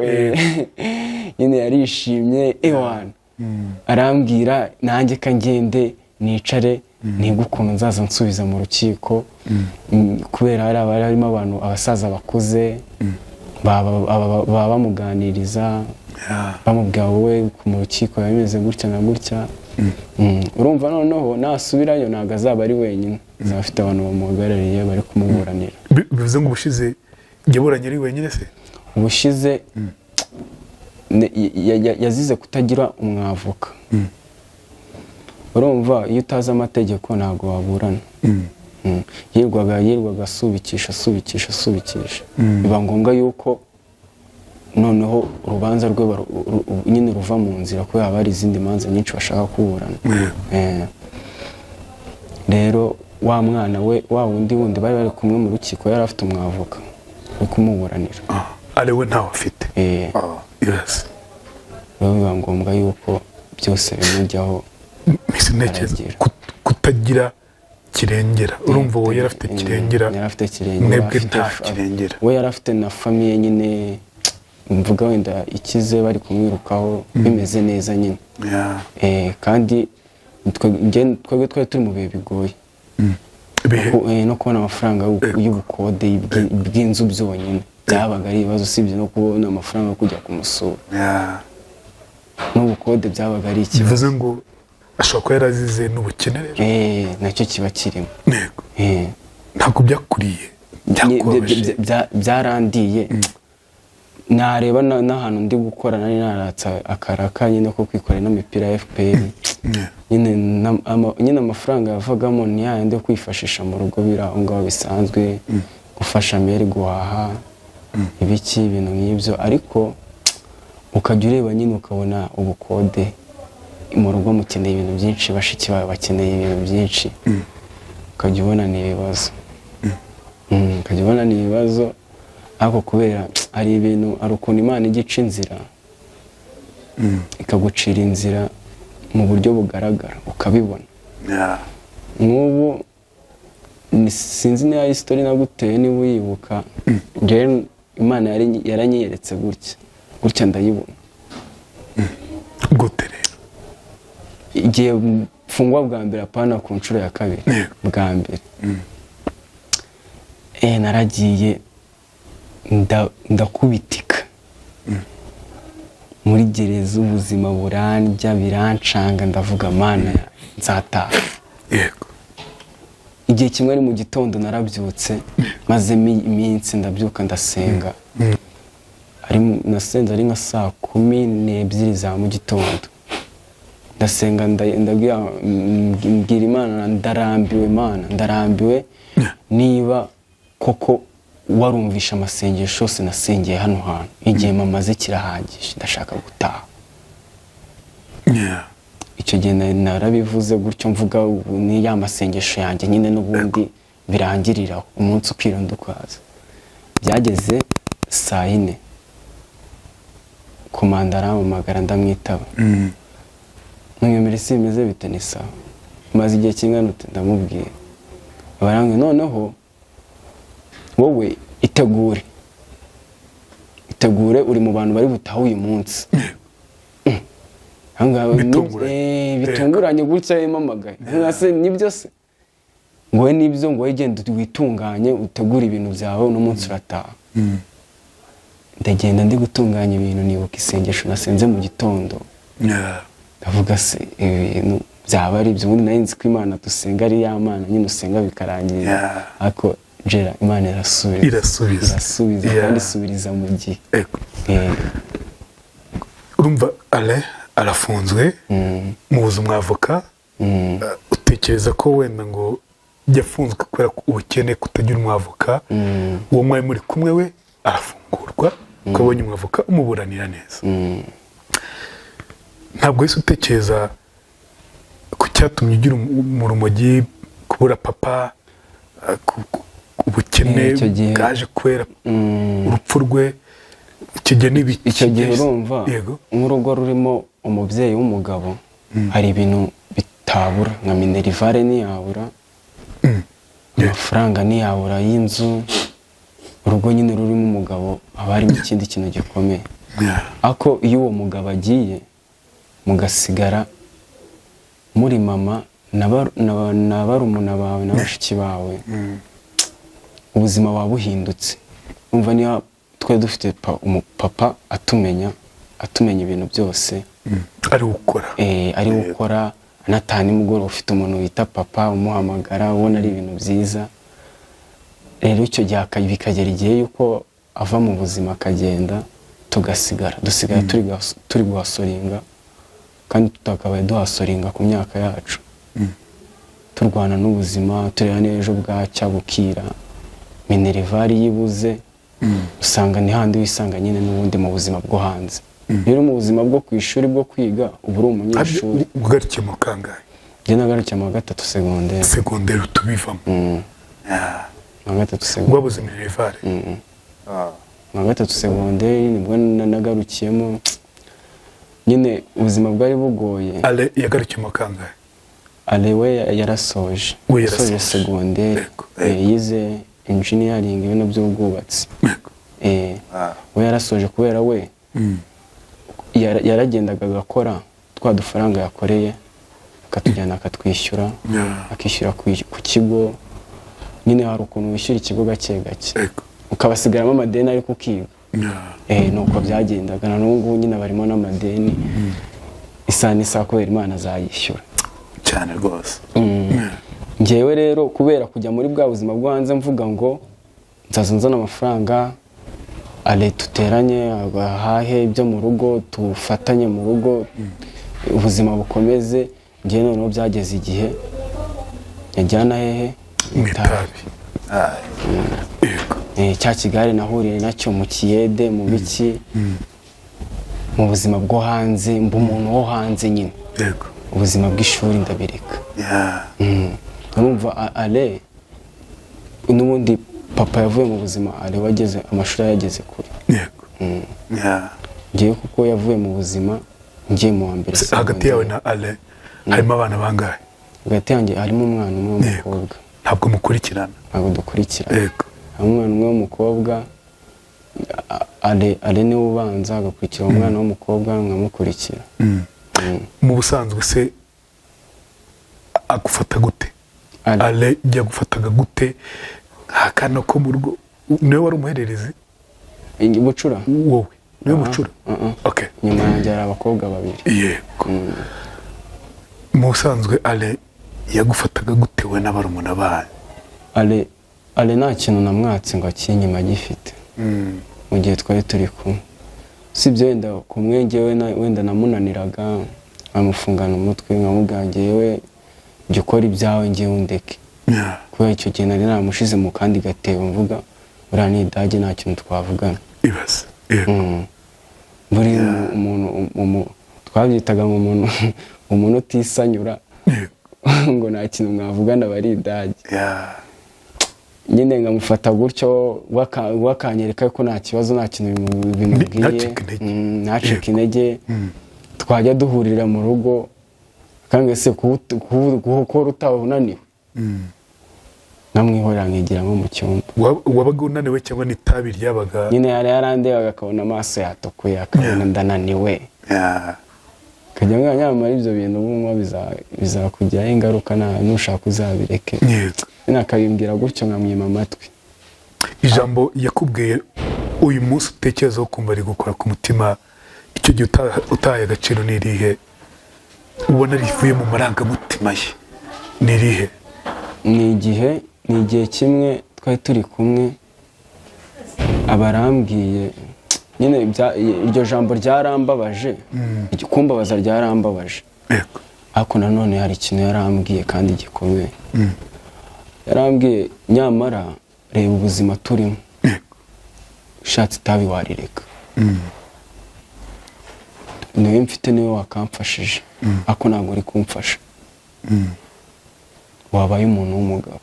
Nyine yarishimye, ewana arambwira nanjye ka ngende nicare niga ukuntu nzaza nsubiza mu rukiko. Kubera hari abari harimo abantu, abasaza bakuze, baba bamuganiriza, bamubwira wowe mu rukiko biba bimeze gutya na gutya. Urumva noneho nasubirayo ntabwo azaba ari wenyine, azaba afite abantu bamuhagarariye bari kumuburanira. Bivuze ngo ubushize yaburanye ari wenyine se? Ubushize yazize kutagira umwavoka. Urumva iyo utazi amategeko ntabwo waburana. Yirirwaga asubikisha, asubikisha, asubikisha, biba ngombwa yuko noneho urubanza rwe nyine ruva mu nzira, kubera haba hari izindi manza nyinshi bashaka kuburana. Rero wa mwana we, wa wundi bari kumwe mu rukiko, yari afite umwavoka uri kumuburanira. Ah, ari we ntawe afite? Eh. Yes. Rero biba ngombwa yuko byose bimujyaho. Mpise ntekereza Aragira. kutagira kirengera, urumva uwo yari afite kirengera. Yari afite kirengera. Mwebwe nta kirengera. We yari afite na famille nyine, mvuga wenda ikize, bari kumwirukaho bimeze neza nyine. Kandi twebwe twari turi mu bihe bigoye. Bihe? No kubona amafaranga y'ubukode bw'inzu byonyine byabaga ari ibibazo, usibye no kubona amafaranga yo kujya kumusura, n'ubukode byabaga ari ikibazo. Bivuze ngo ashobora kuba yarazize n'ubukene rero? Nacyo kiba kirimo. Yego. Ntabwo byakuriye Byakubabaje. Byarandiye. Nareba n'ahantu ndi gukora, nari naratse akaraka nyine ko kwikorera ino mipira ya FPR nyine, nyine amafaranga yavagamo ni yayandi yo kwifashisha mu rugo, biri aho ngaho bisanzwe, gufasha mère guhaha ibiki, ibintu nk'ibyo. Ariko ukajya ureba nyine ukabona ubukode mu rugo mukeneye ibintu byinshi, bashiki bawe bakeneye ibintu byinshi, ukajya ubona ni ibibazo. Ukajya ubona ni ibibazo. Ariko kubera hari ibintu, hari ukuntu Imana ijya ica inzira, ikagucira inzira mu buryo bugaragara ukabibona. Nk'ubu sinzi niba ari story naguteye, niba uyibuka. Njyewe Imana yaranyiyeretse gutya gutya, ndayibona. Gute rero? Igihe mfungwa bwa mbere, apana ku nshuro ya kabiri, bwa mbere, naragiye ndakubitika muri gereza, ubuzima burandya, birancanga, ndavuga: "Mana yanjye, nzataha." Igihe kimwe ari mu gitondo narabyutse, mazemo iminsi, ndabyuka ndasenga. Nasenze ari nka saa 12 za mu gitondo. Ndasenga, ndabwira, mbwira Imana: "Ndarambiwe Mana, ndarambiwe. Niba koko warumvisha amasengesho yose nasengeye hano hantu, igihe mamaze kirahagije, ndashaka gutaha." Icyo gihe narabivuze gutyo, mvuga ubu ni ya masengesho yanjye nyine n'ubundi birangirira aho, umunsi ukira undi ukaza. Byageze saa 4, komanda arampamagara, ndamwitaba. Mwemere si bimeze bite? Ni sawa. Maze igihe kingana ute? Ndamubwira. Barambwira: "Noneho wowe itegure, itegure, uri mu bantu bari butahe uyu munsi." Aho ngaho Bitunguranye. Bitunguranye gutya yamamagaye. Nka se nibyo se? Ngo we nibyo, ngo we genda witunganye, utegure ibintu byawe, uno munsi urataha. Ndagenda, ndi gutunganya ibintu, nibuka isengesho nasenze mu gitondo. Ndavuga: "Se ibi bintu byaba ari ibyo?" Ubundi nari nzi ko Imana dusenga ari ya Mana nyine usenga bikarangira. Ariko jera Imana irasubiza. Irasubiza. Irasubiza, kandi isubiriza mu gihe. Urumva Alain arafunzwe, mubuze umwavoka. Utekereza ko wenda ngo yafunzwe kubera ko ubukene, kutagira umwavoka. Uwo mwari muri kumwe we arafungurwa ko abonye umwavoka umuburanira neza. Ntabwo wahise utekereza ku cyatumye ugira mu rumogi, kubura papa, ubukene Icyo gihe- bwaje kubera urupfu rwe? Icyo gihe ni ibiki? Icyo gihe urumva, nk'urugo rurimo umubyeyi w'umugabo, hari ibintu bitabura, nka minerval ntiyabura, amafaranga ntiyabura y'inzu. Urugo nyine rurimo umugabo haba harimo ikindi kintu gikomeye. Ariko iyo uwo mugabo agiye, mugasigara muri mama na barumuna bawe na bashiki bawe, ubuzima buba buhindutse. Umva, niba twari dufite umupapa atumenya ibintu byose, Ari gukora. Ari gukora, anataha nimugoroba ufite umuntu wita papa umuhamagara, ubona ari ibintu byiza. Rero icyo gihe bikagera igihe yuko ava mu buzima akagenda, tugasigara, dusigara turi guhasoringa kandi tutakabaye duhasoringa ku myaka yacu, turwana n'ubuzima, tureba n'ejo bwacya bukira. Minerval yibuze, usanga ni handi wisanga nyine n'ubundi mu buzima bwo hanze. Iyo uri mu buzima bwo ku ishuri, bwo kwiga, uba uri umunyeshuri. Ugarukiye mu kangahe? Njye nagarukiye mu wa gatatu segonderi. Segonderi tubivamo. Mu wa gatatu segonderi. Wabuze minerval? Mu wa gatatu segonderi nibwo nagarukiyemo nyine, ubuzima bwari bugoye. Ale yagarukiye mu kangahe? Ale we yarasoje. We yasoje yarasoje. segonderi. Yego. Yize engineering, ibintu by'ubwubatsi. We yarasoje kubera we yaragendaga agakora, twa dufaranga yakoreye akatujyana akatwishyura, akishyura ku kigo. Nyine hari ukuntu wishyura ikigo gake gake, ukabasigaramo amadeni ariko ukiga. Nuko byagendaga. Na n'ubu ngubu nyine barimo n'amadeni, isaha n'isaha kubera Imana azayishyura. Cyane rwose. Njyewe rero kubera kujya muri bwa buzima bwo hanze, mvuga ngo Nzaza nzana amafaranga, ale tuteranye, ahahe ibyo mu rugo, tufatanye mu rugo, ubuzima bukomeze. Njyewe noneho byageze igihe njyana hehe? Mu itabi. Yego. Cya kigare nahuriye nacyo mu kiyede, mu biki, mu buzima bwo hanze, mba umuntu wo hanze nyine. Ubuzima bw'ishuri ndabireka. Urumva ale n'ubundi papa yavuye mu buzima, ale wageze amashuri yageze kure. Ngewe kuko yavuye mu buzima ngiye mu wa mbere Hagati yawe na Ale harimo abana bangahe? Hagati yanjye harimo umwana umwe w'umukobwa. Ntabwo mukurikirana? Ntabwo dukurikirana. Harimo umwana umwe w'umukobwa. Ale niwe ubanza, agakurikira umwana w'umukobwa, nkamukurikira. Mu busanzwe se agufata gute? Ale. Ale yagufataga gute akana ko mu rugo? Niwe wari umuhererezi? Bucura. Wowe niwe bucura? Uh-uh. Okay. Nyuma yanjye hari abakobwa babiri. Yego. Mu busanzwe Ale yagufataga gute, we n'abarumuna banyu? Ale nta kintu namwatse ngo akinyima agifite mu gihe twari turi kumwe, usibye wenda kumwe njyewe wenda namunaniraga, nkamufungana umutwe, nkamubwira njyewe jya ukora ibyawe, njyewe undeke. Kubera icyo gihe nari naramushize mu kandi gatebo, mvuga uriya ni idage, nta kintu twavugana. Ibaze. Yego. Buri umuntu twabyitaga ngo umuntu utisanyura ngo nta kintu mwavugana aba ari idage. Nyine nkamufata gutyo, bakanyereka ko nta kibazo, nta kintu bimubwiye. Ntacike intege. Ntacike intege. Twajya duhurira mu rugo kandi se gukora utaba unaniwe, nkamwihorera nkigira nko mu cyumba. Wabaga unaniwe cyangwa n'itabi ryabaga? Nyine yari yarandebaga akabona amaso yatukuye, akabona ndananiwe, akajya ambwira nyamara ibyo bintu unywa bizakugiraho ingaruka, nushaka uzabireke. Nyine akabimbwira gutyo nkamwima amatwi. Ijambo yakubwiye uyu munsi utekerezaho kumva ari gukora ku mutima, icyo gihe utahaye agaciro, ni irihe? Ubona rivuye mu marangamutima ye, ni irihe? Ni igihe kimwe twari turi kumwe, aba arambwiye nyine iryo jambo ryarambabaje, kumbabaza ryarambabaje. Ariko nanone hari ikintu yarambwiye kandi gikomeye. Yarambwiye nyamara reba ubuzima turimo, ushatse itabi warireka, niwe mfite, niwe wakamfashije, ariko ntabwo uri kumfasha, wabaye umuntu w'umugabo.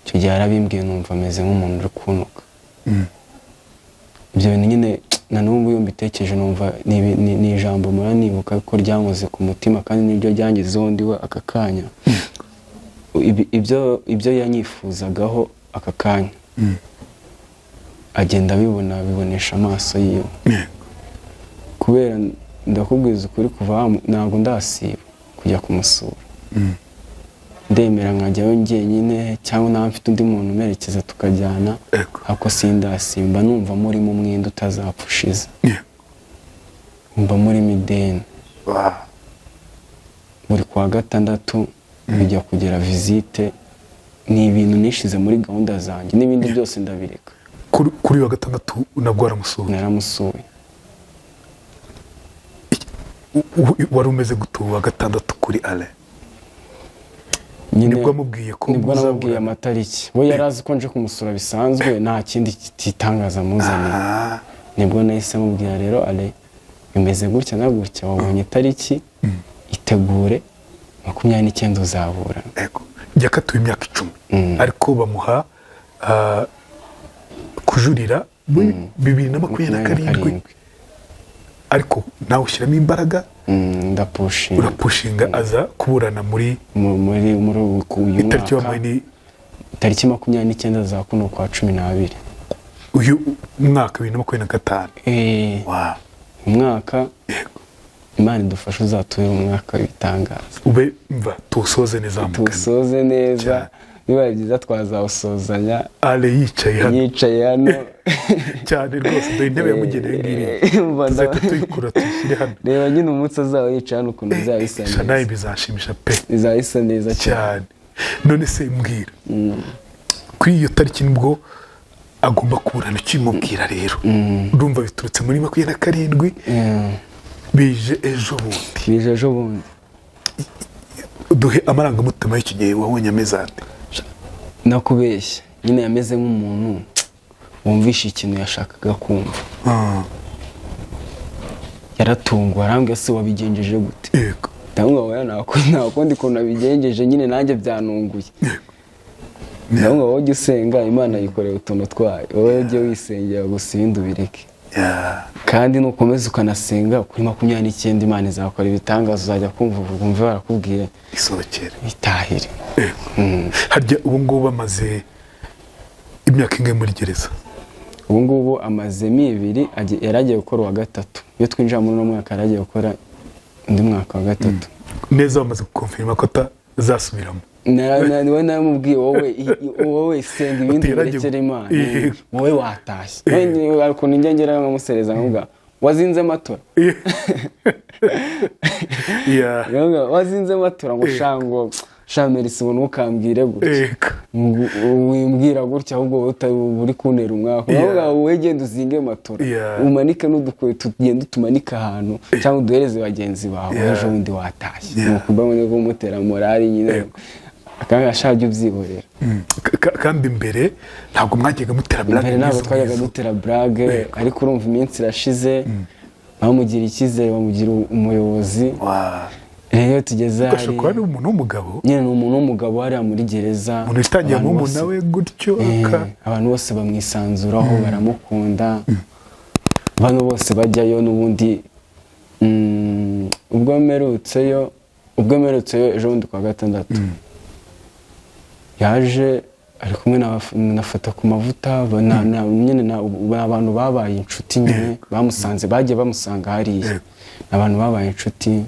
Icyo gihe yarabimbwiye numva ameze nk'umuntu uri kuntuka. Ibyo bintu nyine na n'ubu iyo mbitekereje numva ni ijambo mpora nibuka ko ryankoze ku mutima, kandi niryo ryangezeho ndiwe aka kanya. Ibyo yanyifuzagaho aka kanya agenda abibona, abibonesha amaso yiwe. Kubera ndakubwiza ukuri, kuva ntabwo ndasiba kujya kumusura. Ndemera nkajyayo njyenyine cyangwa naba mfite undi muntu umerekeza tukajyana. Ariko sindasimba, numva murimo umwenda utazapfa ushize. Mba murimo ideni. Buri kwa gatandatu bijya kugera visite, ni ibintu nishize muri gahunda zanjye, n'ibindi byose ndabireka. Kuri uyu wa gatandatu nabwo waramusuye? Naramusuye. Wari umeze gute uwa gatandatu kuri Ale? Nyine Nibwo amubwiye ko nibwo namubwiye muzabura? amatariki. We yari azi ko nje kumusura bisanzwe, nta kindi kitangaza muzaniye. Nibwo nahise mubwira rero ale bimeze gutya na gutya, wabonye itariki, itegure, 29 uzabura. Ego. Yakatiwe imyaka 10, ariko bamuha kujurira muri 2027, ariko nawe ushyiramo imbaraga. Ndapushinga. Urapushinga, aza kuburana muri muri uyu itariki mwaka. Wamuhaye ni Tariki 29 za kuno kwa 12. Uyu mwaka 2025? Eh, umwaka. Imana idufashe uzatubere umwaka w'ibitangaza. Ube mva tuwusoze neza mugani. Tuwusoze neza. Cyane. Bibaye byiza twazawusozanya Ale yicaye hano. Yicaye hano. Cyane rwose, dore intebe yamugenewe ngiriya. Umva tuzahita tuyikura tuyishyire hano. Reba nyine umunsi azaba yicaye hano ukuntu bizaba bisa Sha, nawe neza. bizanshimisha pe. Bizaba bisa neza cyane. Cyane. None se mbwira, Kuri iyo tariki nibwo agomba kuburana. Ukimubwira rero, urumva biturutse muri 27, bije ejo bundi. Bije ejo bundi. Duhe amarangamutima y'icyo gihe, wabonye ameze ate? Nakubeshya, nyine yameze nk'umuntu wumvishe ikintu yashakaga kumva. Yaratunguwe, arambwira: "Se wabigenjeje gute?" Ndamubwira: "Oya, nta kundi kuntu nabigenjeje nyine, nanjye byanunguye." Ndamubwira: "Wowe ujya usenga, Imana yikorera utuntu twayo. Wowe ujye wisengera gusa, ibindi ubireke. Kandi nukomeza ukanasenga, kuri 29 Imana izakora ibitangaza, uzajya kumva wumve barakubwiye isohokere." Itahire. Harya ubu ngubu bamaze imyaka ingahe muri gereza? Ubu ngubu amazemo 2, yari agiye gukora uwa gatatu. Iyo twinjira muri uno mwaka, yari agiye gukora undi mwaka wa gatatu. Neza bamaze gukonfirima ko atazasubiramo? Niwe naramubwiye: "Wowe wowe senga, ibindi Uti ubirekere Imana." Yego. "Wowe watashye." Hari ukuntu njya ngerayo nkamusereza, nkavuga: "Wazinze matora?" Nkavuga: "Wazinze matora?" Ngo shango sha Merci, ngo ntukambwire gutya. Ngo wimbwira gutya, ahubwo wowe uri kuntera umwaka. Nkavuga: "Wowe genda uzinge matora, umanike n'udukweto, tugende utumanike ahantu cyangwa uduhereze bagenzi bawe. Ejo bundi watashye." Ni ukuba nyine kumutera morale nyine, akanga ashajya ubyihorera. Kandi mbere ntabwo mwajyaga mutera blague Mbere ntabwo nk'izo twajyaga ngizo. dutera blague, ariko urumva iminsi irashize, bamugira icyizere, bamugira umuyobozi. Rero iyo tugeze Ugashobora kuba ari hariya umuntu w'umugabo. Nyine ni umuntu w'umugabo hariya muri gereza. Umuntu witangiye Abantu murumuna we gutyo abantu bose bamwisanzuraho, baramukunda. Bano bose bajyayo n'ubundi, ubwo mperutseyo ejo bundi kwa gatandatu, yaje ari kumwe na Fata ku Mavuta, nyine ni abantu babaye inshuti nyine, bamusanze, bagiye bamusanga hariya. Ni abantu babaye inshuti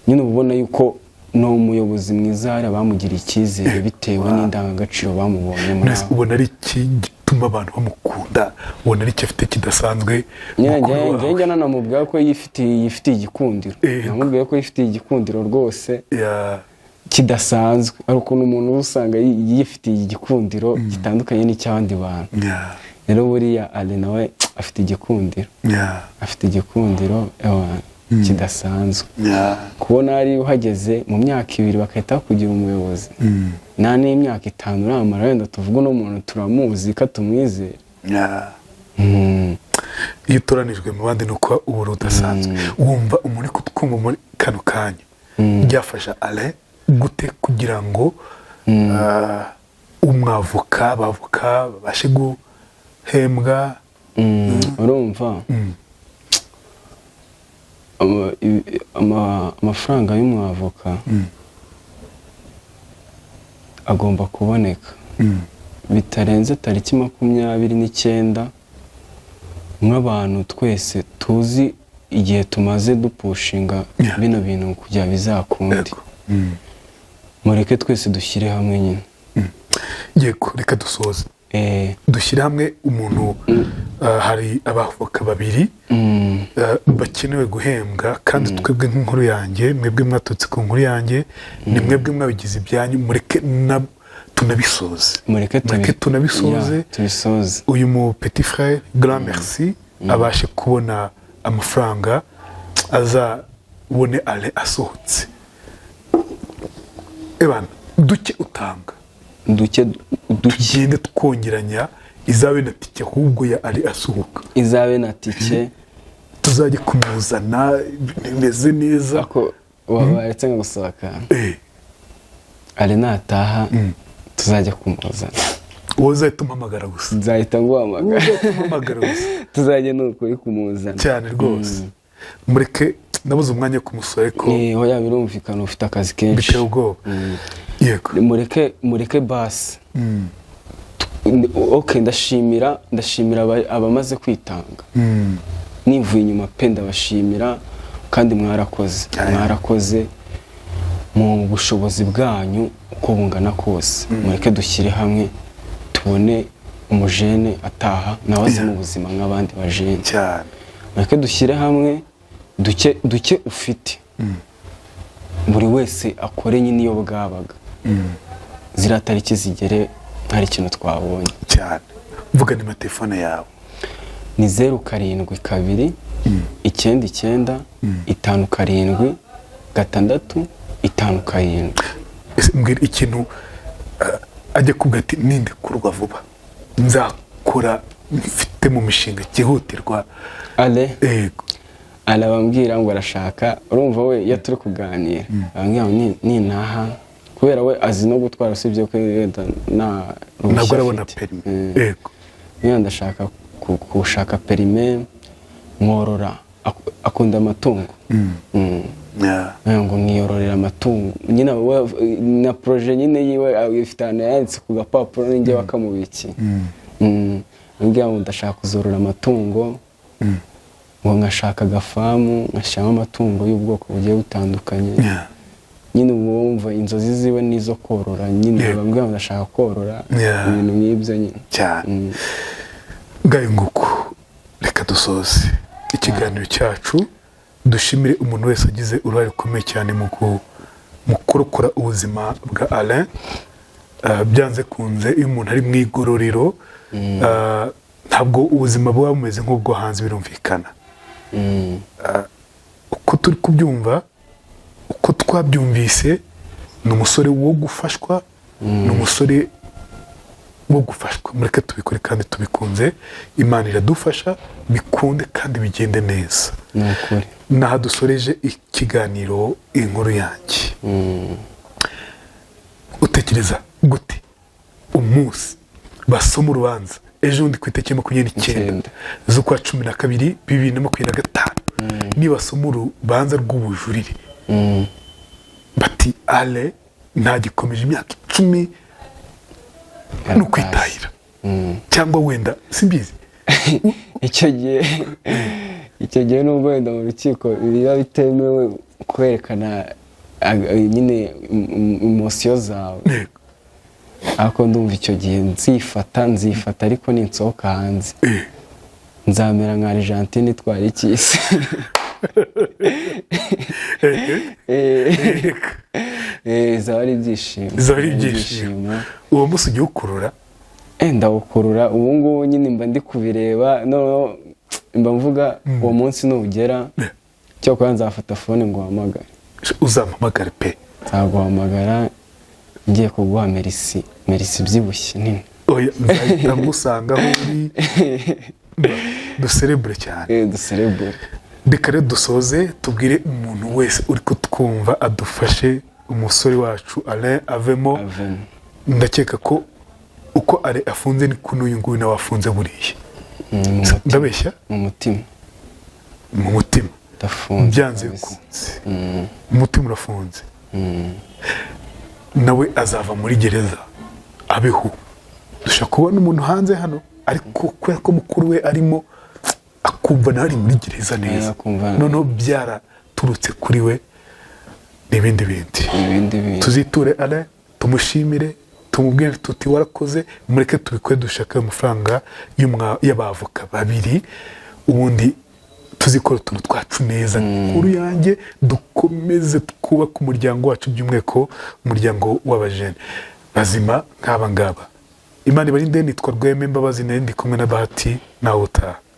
nyine, uba ubona yuko ni umuyobozi mwiza hariya, bamugiriye icyizere bitewe n'indangagaciro bamubonye muri Mbese ubona ari iki gituma abantu bamukunda? Ubona ari icyo afite kidasanzwe, Nyine mukuru wawe? Njye njya nanamubwira ko yifitiye igikundiro. Namubwiye ko yifitiye igikundiro rwose kidasanzwe. Hari ukuntu umuntu uba usanga yifitiye igikundiro gitandukanye n'icy'abandi bantu. Rero buriya Ali nawe afite igikundiro. Afite igikundiro, ewa, kidasanzwe. Kubona ari uhageze mu myaka 2 bagahita bakugira umuyobozi, nta n'imyaka 5 uramara, wenda tuvuge uno muntu turamuzi ko tumwizere. Iyo utoranijwe mu bandi ni uko uba uri udasanzwe. Wumva umuntu uri kutwumva muri kano kanya, byafasha Alain gute kugira ngo umwavoka, bavoka babashe guhembwa? Urumva amafaranga y'umwavoka agomba kuboneka bitarenze tariki 29. Nk'abantu twese tuzi igihe tumaze dupushinga bino bintu kugira bizakunde, mureke twese dushyire hamwe nyine. Yego, reka dusoze. Dushyire hamwe. Umuntu, hari abavoka babiri bakenewe guhembwa, kandi twebwe nk'inkuru yanjye, mwebwe mwaturutse ku nkuru yanjye, ni mwebwe mwabigize ibyanyu. Mureke tunabisoze. Mureke Mureke tunabisoze. Ya, tubisoze. Uyu mu petit frère Grand Merci abashe kubona amafaranga, azabone ale asohotse. Ebana, duke utanga, Duke duke. Tugende twongeranya, izabe na tike ahubwo ya ari asohoka. Izabe na tike. Tuzajye kumuzana bimeze neza. Ako waretse nkagusaba akantu? Ari nataha tuzajya kumuzana. Wowe uzahita umpamagara gusa. Nzahita Wowe nguhamagara. uzahita umpamagara gusa. Tuzajya ni ukuri kumuzana. Cyane rwose. Mureke, nabuze umwanya wo kumusura, ariko Oya, birumvikana, ufite akazi kenshi. Biteye ubwoba, yego. Mureke, mureke basi. Ok, ndashimira abamaze kwitanga nivuye inyuma pe. Ndabashimira kandi mwarakoze. Mwarakoze mu bushobozi bwanyu uko bungana kose. Mureke dushyire hamwe, tubone umujene ataha, nawe aze mu buzima nk'abandi bajene. Mureke dushyire hamwe, duke duke ufite, buri wese akore nyine iyo bwabaga, ziriya tariki zigere. Hari ikintu twabonye. Cyane. Vuga nimero telefone yawe. Ni 0729957657. Ese mbwira ikintu, ajya kubwira ati nindekurwa vuba nzakora, mfite mu mishinga cyihutirwa. Ale? Yego. Arabambwira ngo arashaka, urumva we iyo turi kuganira arambwira ngo nintaha, kubera we azi no gutwara, usibye ko wenda nta ruhushya Ntabwo arabona afite. permis. Yego. Niba ndashaka gushaka permis nkorora. Akunda amatungo. Ngo nkiyororera amatungo nyine na projet nyine yiwe ifite ahantu yanditse ku gapapuro ninjye wakamubikiye. Ambwira ngo ndashaka kuzorora amatungo, ngo nkashaka agafarm, ngashyiramo amatungo y'ubwoko bugiye butandukanye. Nyine ubu wumva inzozi ziwe ni izo korora nyine. Bambwira ngo ndashaka korora, ibintu nk'ibyo nyine. Cyane. Ngayo nguko, reka dusoze ikiganiro cyacu, dushimire umuntu wese wagize uruhare rukomeye cyane mu kurokora ubuzima bwa Alain. Byanze kunze iyo umuntu ari mu igororero, ntabwo ubuzima buba bumeze nk'ubwo hanze, birumvikana. Uko turi kubyumva, uko twabyumvise, ni umusore wo gufashwa, ni umusore wo gufashwa. Mureke tubikore kandi tubikunze, Imana iradufasha bikunde kandi bigende neza. Ni ukuri. N'aha dusoreje ikiganiro Inkuru Yanjye. Utekereza gute umunsi basoma urubanza ejo bundi ku itariki 29 Icyenda. z'ukwa 12 2025, nibasoma urubanza rw'ubujurire bati ale ntagikomeje imyaka 10 no kwitahira, cyangwa wenda simbizi? Icyo gihe nubwo wenda mu rukiko biba bitemewe kwerekana nyine émotions zawe, ariko ndumva icyo gihe nzifata, ariko ninsohoka hanze nzamera nka Argentine itwara icy'isi. Bizaba ari ibyishimo. Bizaba ari ibyishimo. Uwo munsi ugiye ukurura. Ndawukurura ubu ngubu nyine, mba ndi kubireba, noneho mba mvuga uwo munsi nugera cyokora nzafata phone ngo uhamagare. Uzampamagare pe. Nzaguhamagara ngiye kuguha merci, merci ibyibushye nini. Oya, nzahita ngusanga aho uri, duserebure cyane. Duserebure. Reka rero dusoze tubwire umuntu wese uri kutwumva adufashe umusore wacu Alain avemo. Avemo. Ndakeka ko uko Alain afunze niko n'uyu nguyu nawe afunze buriya. Mu mutima. Ndabeshya? Mu mutima. Mu mutima. Ndafunze Byanze kabisa. bikunze umutima urafunze. Nawe azava muri gereza abeho. Dushobora kubona umuntu hanze hano, ariko kubera ko mukuru we arimo, akumva nawe ari muri gereza neza. Noneho byaraturutse kuri we n'ibindi bindi. Ibindi bintu. Tuziture Alain, tumushimire, tumubwire tuti warakoze. Mureke tubikore, dushake amafaranga y'abavoka babiri, ubundi tuzikora utuntu twacu neza. Inkuru yanjye, dukomeze twubake umuryango wacu, by'umwihariko umuryango w'abajene bazima nk'aba ngaba. Imana ibarinde. Nitwa Rweme Mbabazi, nayo ndi kumwe na Bahati. Nawe utaha.